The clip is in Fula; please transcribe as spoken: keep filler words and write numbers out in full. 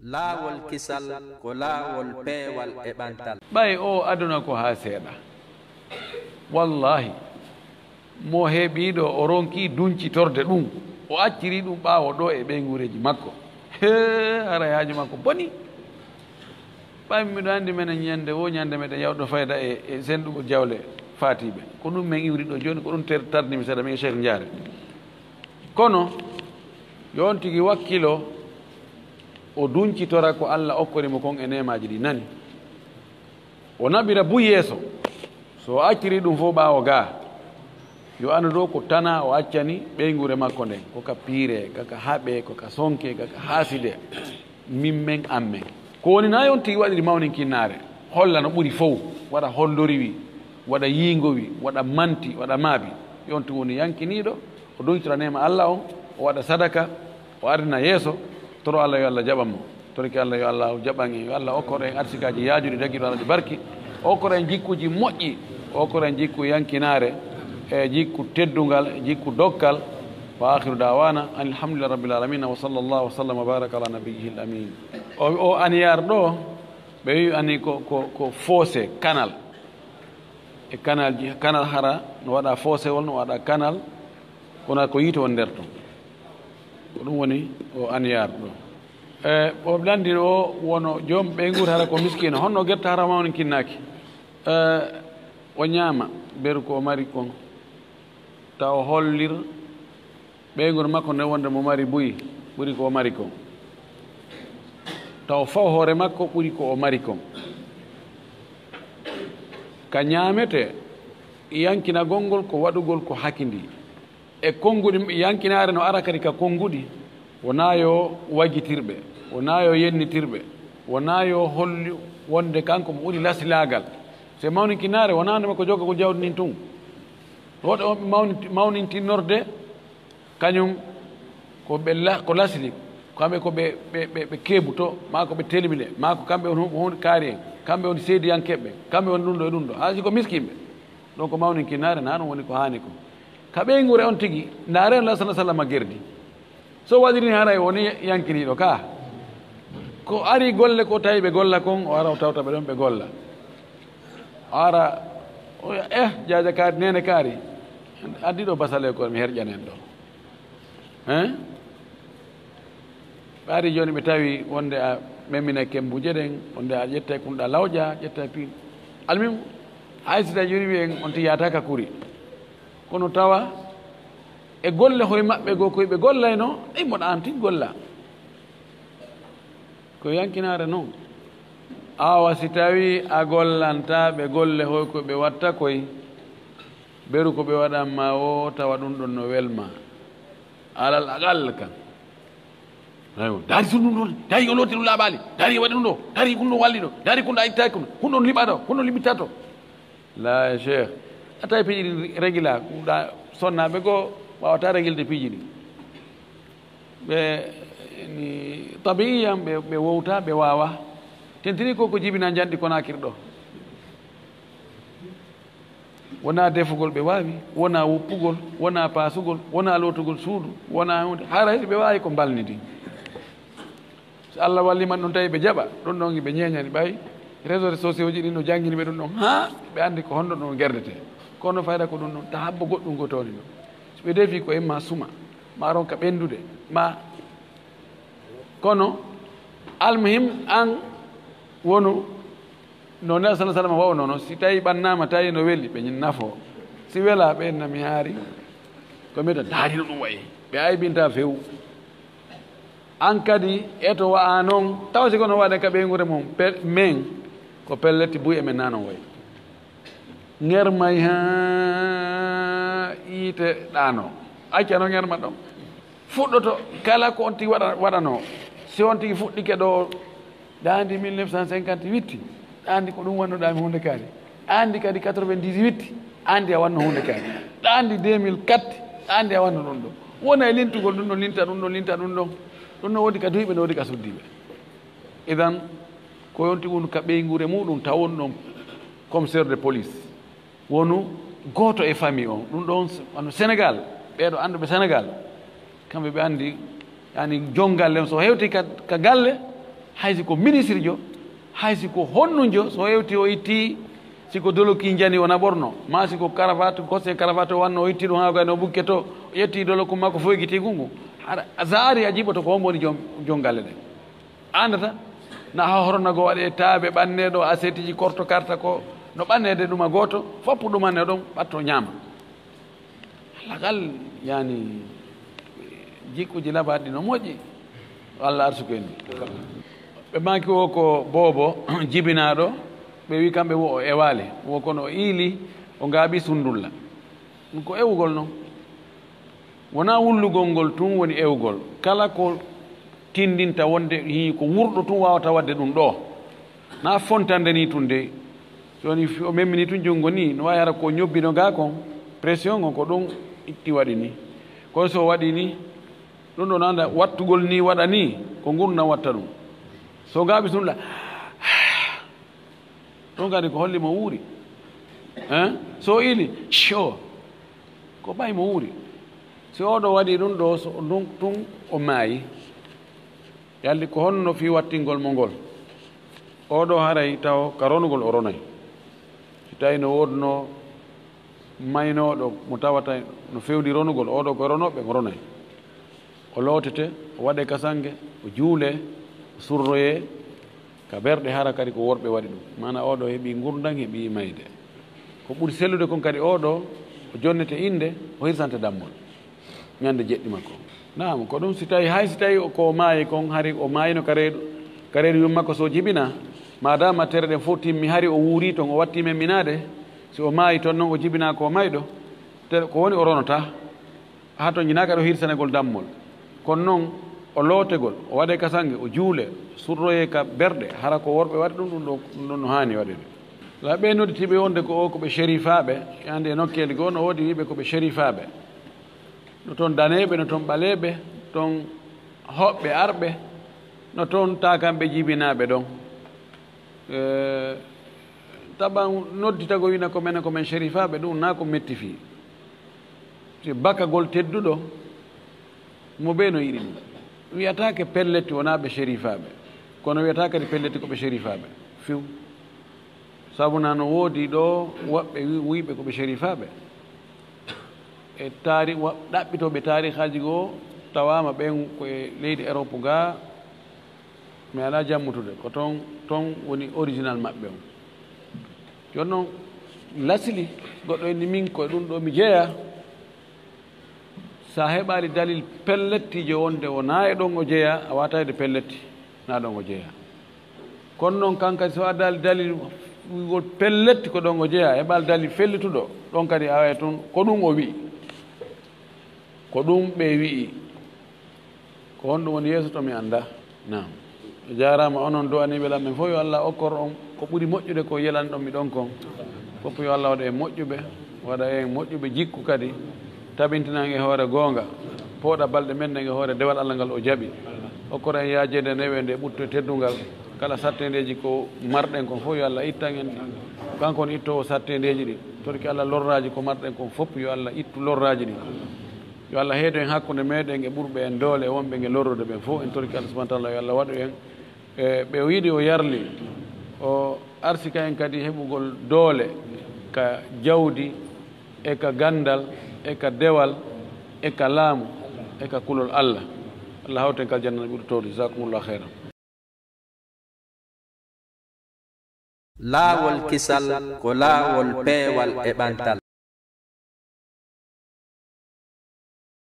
Laawol kisal ko laawol peewal e ɓantal. Ɓay oo aduna ko haa seeɗa. Wallaahi, mo heɓiiɗo o ronkii duncitorde ɗum, o acciri ɗum ɓaawo ɗoo e ɓeynguureeji makko. Hee, haray haaju makko boni. Ɓay miɗo anndi menen ñande woo ñande meɗen yawɗo fayda e e senɗugol jawle faatiiɓe. Ko ɗum men iwri ɗoo jooni, ko ɗum ter- tardini mi seeɗa, min e Cheikh Njaare. Kono yo on tigi wakkilo, o duncitora ko Alla okkori mo kon e neemaaji ɗi nani. O naɓira buy yeeso. So o acciri ɗum fof ɓaawo gaa, yo anndu ɗoo ko tana o accani ɓeynguure makko nden, ko ka piiree, ka ka haɓee, ko ka sonkee, ka ka haasidee, min men an men. Ko woni na yo on tigi waɗiri mawninkinnaare, holla no ɓuri fow, waɗa holloriwi, waɗa yiingowi, waɗa manti, waɗa maabi. Yo on tigi woni yankiniiɗo, o duñtora neema Alla on, o waɗa sadaka, o ardina yeeso, toro Alla yo Alla jaɓan mo. Torki Alla yo Alla jaɓan en, yo Alla okkor en arsikaaji yaajuɗi dagiɗo Alla ɗi barki, okkor en jikkuuji moƴƴi, okkor en jikku yankinaare, e jikku teddungal, e jikku dokkal. Wa akhiru da'wana anil hamdulillahi rabbil alamin, wa sallallahu wa sallam wa baraka ala nabiyyihil amin. O o aniyar ɗoo, ɓe wi ani ko ko ko fossé canal. E canal ji, canal hara no waɗa fossé wol, no waɗa canal, kono ko yiite won nder ton. Ko ɗum woni o aniyar ɗoo. E o lanndin o wono joom ɓeynguure hara ko miskiino, honno getta hara mawninkinnaaki? E o ñaama beru ko o mari kon, taw hollir ɓeynguure makko nde wonde mo mari buy ɓuri ko o mari kon, taw faw hoore makko ɓuri ko o mari kon. Ka ñaametee, yankinagol ngol ko waɗugol ko hakindii. E konnguɗi, yankinaare no ara kadi ka konnguɗi, wonaa yo waggitirɓe, wonaa yo yennitirɓe, wonaa yo hollu wonde kanko mo ɓuri laslaagal. Se mawninkinaare wonaa nde ko jokkagol jawdi ndin tun. Woɗɓe on ɓe mawni- mawnintinorde, kañum ko ɓe la- ko lasli, kamɓe ko ɓe ɓe ɓe ɓe keebu to, maa ko ɓe telmine, maa ko kamɓe on hu- hun- kaari en, kamɓe on seediyankeɓɓe, kamɓe on ɗum ɗo e ɗum ɗo. Haa si ko miskinɓe, ɗon ko mawninkinaare, naa ɗum woni ko haani ko. Ka ɓeynguure on tigi, ndaare on la sala salama gerdi. So waɗiri ni haray woni yankiniiɗo ka. Ko ari golle ko tawi ɓe golla kon, o ara o tawta ɓe ɗon ɓe golla. O ara, o wiya, eh, jaaja kaari, neene kaari. Addi ɗo basale ko mi herƴanen ɗo. Hein? Ɓe ari jooni ɓe tawi wonde a memina kembuje ɗen, wonde a ƴetta e kunɗa lawƴa, ƴetta e piin. Almim, hay si tawi jooni wiyen on ti yaata ka kuri. Kono tawa e golle hoye maɓɓe goo koye ɓe gollayno, ɗay mboɗa an tin golla. Ko yankinaare non. Awa si tawi a gollanta ɓe golle hoy ko ɓe watta koy, beru ko ɓe waɗan ma o tawa ɗum ɗon no welma. Alal aqal kan. Aywa, dari sun ɗum ɗon, dari o looti ɗum laaɓaali, dari o waɗi ɗum ɗo, dari kun ɗum walli ɗo, dari kun ɗa ittaaki ɗum, kun ɗon liɓa ɗo, kun ɗon liɓitta to. La cheikh, a tawi piiji ɗi régila, ɗa sonnaaɓe goo waawata régilde piiji ɗi. Ɓe ni tabiiyan ɓe ɓe wowta, ɓe waawa. Tentini ko ko jibina njanɗi Konaakiri ɗo. Wonaa defugol ɓe waawi, wonaa wuppugol, wonaa paasugol, wonaa lootugol suudu, wonaa huunde. Haray ɓe waawi ko mbalnidi. So Allah walli man ɗum tawi ɓe jaɓa ɗum ɗon, ɓe ñeeñani ɓay réseaux sociaux ji ɗin no janngini ɓe ɗum ɗon, haa ɓe anndi ko honno ɗum gerdete. Kono fayda ko ɗum ɗon ta habbo goɗɗum gotoni ɗum. So ɓe defi ko imma suma, ma ronka ɓendude, ma kono almuhim an wonu no Nelson salama wawno noon, si tawi ɓannama tawi no weli ɓe ñin nafo, si wela ɓe nami haari. Ko mbiɗa daari no ɗum wayi, ɓe aybinta few. An kadi eto wa'a noon, tawa si kono waɗen ka ɓeynguure mum, pe- men ko pelletti buy e men nanon wayi. Ŋermay ha yiite ɗaano, acca no ŋerma ɗon. Fuɗɗoto kala ko on tigi waɗa- waɗanoo. Si on tigi fuɗɗike ɗo, ɗa anndi mille neuf cent cinquante witti, ɗa anndi ko ɗum wannuɗa mi huunde kaari. Ɗa anndi kadi quatre-vingt-dix witti, ɗa anndi a wanno huunde kaari. Ɗa anndi deux mille quatre, ɗa anndi a wanno ɗum ɗo. Wona e lintugol ɗum ɗo, linta ɗum ɗo, linta ɗum ɗo. Ɗum no woodi ka duhiɓe, no woodi ka suddiɓe. Idan, ko yonti wonu ka ɓeynguure muɗum taw woni ɗon commissaire de police, wonu gooto e famille on. Ɗum ɗon wano Sénégal, ɓeeɗo annduɓe Sénégal, kamɓe ɓe anndi yani jongalle on so hewti ka, ka galle, Hay si ko ministre jo, hay si ko honnujo, so o ewti o itti, si ko doloki jani o naɓorno, ma si ko cravate, kose cravate o wanno o itti ɗum haa gayno bukke to, o ƴetti doloku makko foygiti gungu. Hara a zaari a jiɓoto ko hombo woni jom, jom galle ɗen. Andata, na ha horona go waɗe taabe ɓanne ɗo, asetiji korto karta ko, no ɓannede ɗuma gooto, foppu ɗumanne ɗon, ɓatto ñaama. Lagal, yani, jikkuji labaɗi no moƴƴi. Allah arsuku en. Ɓe maki o ko boobo jibinaɗo, ɓe wi kamɓe wo o ewali, wo kono o iili, o ngaaɓi sundulla. Ɗum ko ewugol non. Wona wullugol ngol tun woni ewugol. Kala ko tindinta wonde hii ko wurɗo tun wawata wadde ɗum ɗo. Na fontande ni tun dey. So woni fi-, o memmini tun junngo ni, no wawi hara ko ñobbino ga kon, pression on ko ɗum itti waɗi ni. Kono so waɗi ni, ɗum ɗo nanda wattugol ni waɗa ni, ko ngurndan watta ɗum. So ngaaɓi tun la, ɗum kadi ko holli mo wuuri. Hein? So ili, co, ko ɓay mo wuuri. Si oɗo waɗi ɗum ɗo, so ɗum, tun o maayi. Yalli ko honno fii wattingol mo ngol? Oɗo haray taw ka ronugol o ronay. Si tawi no woodno maynooɗo mo tawata no fewndi ronugol, oɗo ko ronooɓe mo ronay. O lootete, o waɗe kasange, o juule, o surroyee, ka berɗe hara kadi ko worɓe waɗi ɗum. Maana oɗo heɓi ngurndan, heɓi mayde. Ko ɓuri sellude kon kadi oɗo, o jonnete innde, o hirsante dammol. Ñande jeɗɗi makko. Naam, ko ɗum si tawi, hay si tawi ko o maayi kon, hari o maayino ka reedu, ka reedu yum makko so jibina, madama tere ɗen fof timmi, hari o wuuri ton, o watti memminaade, si o maayi ton non o jibina ko mayɗo, te ko woni o ronota, haa ton jinaaka ɗo hirsanegol dammol. Kono non o lootegol, o waɗe kasange, o juule, surroye ka berɗe, hara ko worɓe waɗi ɗum, ɗum ɗo, ɗum ɗon no haani waɗede. La ɓe nodditiiɓe wonde ko o, ko ɓe sherifaaɓe, ande e nokkeeli goo no woodi wiiɓe ko ɓe sherifaaɓe. No toon daneeɓe, no toon ɓaleeɓe, toon hoɓɓe arɓe, no toon taakamɓe jibinaaɓe ɗon. Eh, taban nodditago wina ko menen, ko men sherifaaɓe, ɗum na ko metti fii. Si bakagol tedduɗo, mo bee no yiɗi ɗum. Wiyataake pellet wonaa ɓe sherifaaɓe, kono wiyataake kadi pellet ko ɓe sherifaaɓe. Few. Sabu na no woodi ɗo woɓɓe wi-, wuyɓe ko ɓe sherifaaɓe. E taari-, wa-, ɗaɓɓitooɓe taarihaaji goo tawaama ɓen ko e leydi Erop gaa, mi alaa jammutude, ko ton, ton woni original maɓɓe on. Jooni non, lasili, goɗɗo inni min ko e ɗum ɗo mi jeyaa. Sa heɓaali dalil pellettiijo wonde wonaa e ɗon o jeyaa, a waatayde pelletti, na ɗon o jeyaa. Kono non kan kadi so a dal-, dalil wi'gol pelletti ko ɗon o jeyaa, heɓaali dalil fellituɗo, ɗon kadi a waye tun ko ɗum o wi'i. Ko ɗum ɓe wi'i. Ko honɗum woni yeeso to mi annda. Naam. Jaaraama onon du'aniiɓe lan ɓen fof, yo Allah okkor on ko ɓuri moƴƴude ko yelanɗon mi ɗon kon. Fof yo Allah waɗa en moƴƴuɓe, waɗa en moƴƴuɓe jikku kadi, tabintinan e hoore goonga, pooɗa balɗe men ɗen e hoore dewal Allah ngal o jaɓi. Okkor en yaajeende newende e ɓuttu e teddungal. Kala satteendeeji ko marɗen kon fof yo Allah ittan en ɗi. Kanko woni ittoowo satteendeeji ɗi. Torki Allah lorraaji ko marɗen kon fof yo Allah ittu lorraaji ɗi. Yo Allah heedo en hakkunde meɗen e ɓurɓe en doole e wonɓe en e lorrude ɓen fof. En torki Allah subhanahu wa taala yo Allah waɗu en e ɓe o yiɗi o yarli, o arsika en kadi heɓugol doole ka jawdi e ka ganndal e ka dewal e ka laamu e ka kulol Allah. Allah hawten kal janna ɓuri towde. Jazakumullahu khairan. Laawol kisal ko laawol peewal e ɓantal.